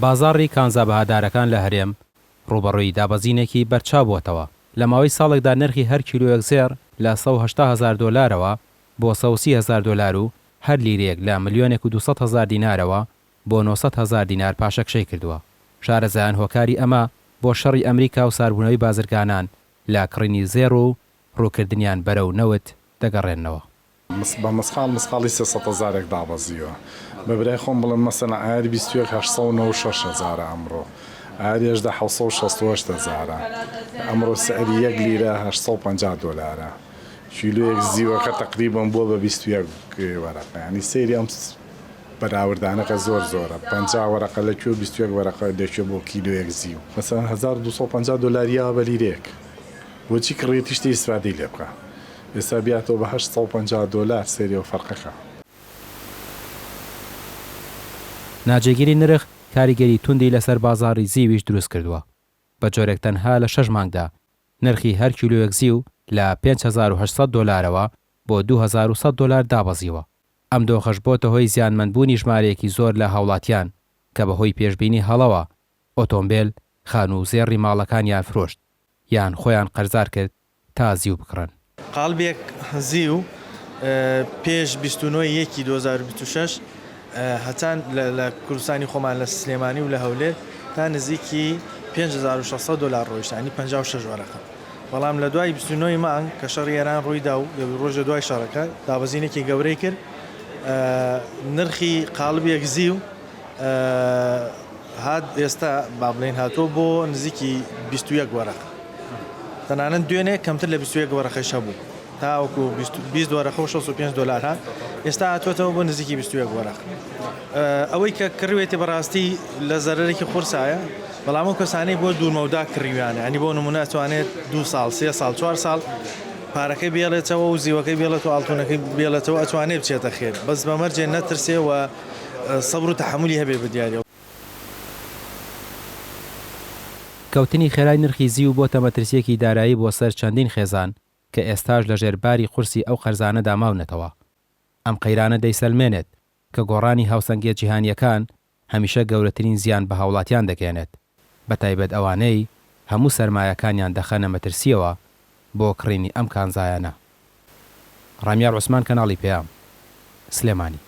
بازاڕی کانزا بەهادارەکان لە هەرێم ڕووبەڕووی دابەزینێکی بەرچاو بووەتەوە، لە ماوەی ساڵێکدا نرخی هەر کیلۆیەک زێڕ لە 180 هەزار دۆلارەوە بۆ 130 هەزار دۆلار و هەر لیرەیەک لە ملیۆنێک و 200 هەزار دینارەوە بۆ 900 هەزار دینار پاشەکشەی کردووە. شارەزایان هۆکاری ئەمە بۆ شەڕی ئەمریکا و ساربوونەوەی بازرگانان لە کڕینی زێڕ و ڕووکردنیان بەرەو نەوت دەگەڕێننەوە. بە مسقاڵ مسقاڵی 300 هەزارێک دابەزیوە. بە برای خۆم بڵێم مەسەلەن عەیاری 21 896 هەزارە ئەمڕۆ. عەیاری 18 768 هەزارە. ئەمڕۆ سعری یەک لیرە 850 دۆلارە. کیلۆیەک زیوەکە تەقریبەن بووە بە 21 وەرەقە. یانی سەیری ئەم بەراوردانە کە زۆر زۆرە. 50 وەرەقە لە کوێ و 21 وەرەقە لە کوێ بۆ کیلۆیەک زیو. مەسەلەن 1250 دۆلار یاوە بە لیرەیەک. بۆچی کڕیەتی شتێ ئیسفادەی لێ بکا. ئێستا بیاتەوە بە 850 دۆلار سەیری ئەو فەرقە کە. ناجێگیری نرخ کاریگەری توندی لەسەر بازاڕی زیویش دروستکردووە، بە جۆرێک تەنها لە شەش مانگدا نرخی هەر کیلۆیەک زیو لە 5800 دۆلارەوە بۆ 2100 دۆلار دابەزیوە، ئەم دۆخەش بۆتە هۆی زیانمەندبوونی ژمارەیەکی زۆر لە هاوڵاتیان کە بەهۆی پێشبینی هەڵەوە ئۆتۆمبێل، خانوو و زێڕی ماڵەکانیان فرۆشت یان خۆیان قەرزار کرد تا زیو بکڕن. قاڵبێک زیو پێش 29 ی یەکی 2026 هەتا لە کوردستانی خۆمان لە سلێمانی و لە هەولێر تا نزیکی 5600 دۆلار ڕۆیشت یانی 56 وەرەقە بەڵام لە دوای 29 ی مانگ کە شەڕی ئێران ڕوویدا و ڕۆژ لە دوای شەڕەکە دابەزینێکی گەورەی کرد نرخی قاڵبێک زیو هات ئێستا با بڵێین هاتووە بۆ نزیکی 21 وەرەقە تەنانەت دوێنێ کەمتر لە 21 وەرەقەیش هەبوو تاوەکو 20 وەرەقە و 65 دۆلار هات ئێستا هاتووەتەوە بۆ نزیکی 21 وەرەق ئەوەی کە کڕیوێتی بەڕاستی لە زەرەرێکی قورسایە بەڵام ئەو کەسانەی بۆ دوورمەودا کڕیویانە ینی بۆ نمونە توانێت دو ساڵ سێ ساڵ چوار ساڵ پارەکەی بێڵێتەوە و زیوەکەی بێڵێت و ئاڵتونەکەی بێڵێتەوە ئەتوانێت بچێتە خێر بەس بە مەرجێ نەترسێ و سەبر و تەحەمولی هەبێ بە دیاری. کەوتنی خێرای نرخی زیو بۆتە مەترسییەکی دارایی بۆ سەر چەندین خێزان کە ئێستاش لەژێر باری قورسی ئەو قەرزانەدا ماونەتەوە. ئەم قەیرانە دەیسەلمێنێت کە گۆڕانی هاوسەنگییە جیهانییەکان هەمیشە گەورەترین زیان بە هاوڵاتیان دەگەیەنێت، بەتایبەت ئەوانەی هەموو سەرمایەکانیان دەخەنە مەترسییەوە بۆ کڕینی ئەم کانزایانە. ڕامیار عوسمان کەناڵی پەیام، سلێمانی.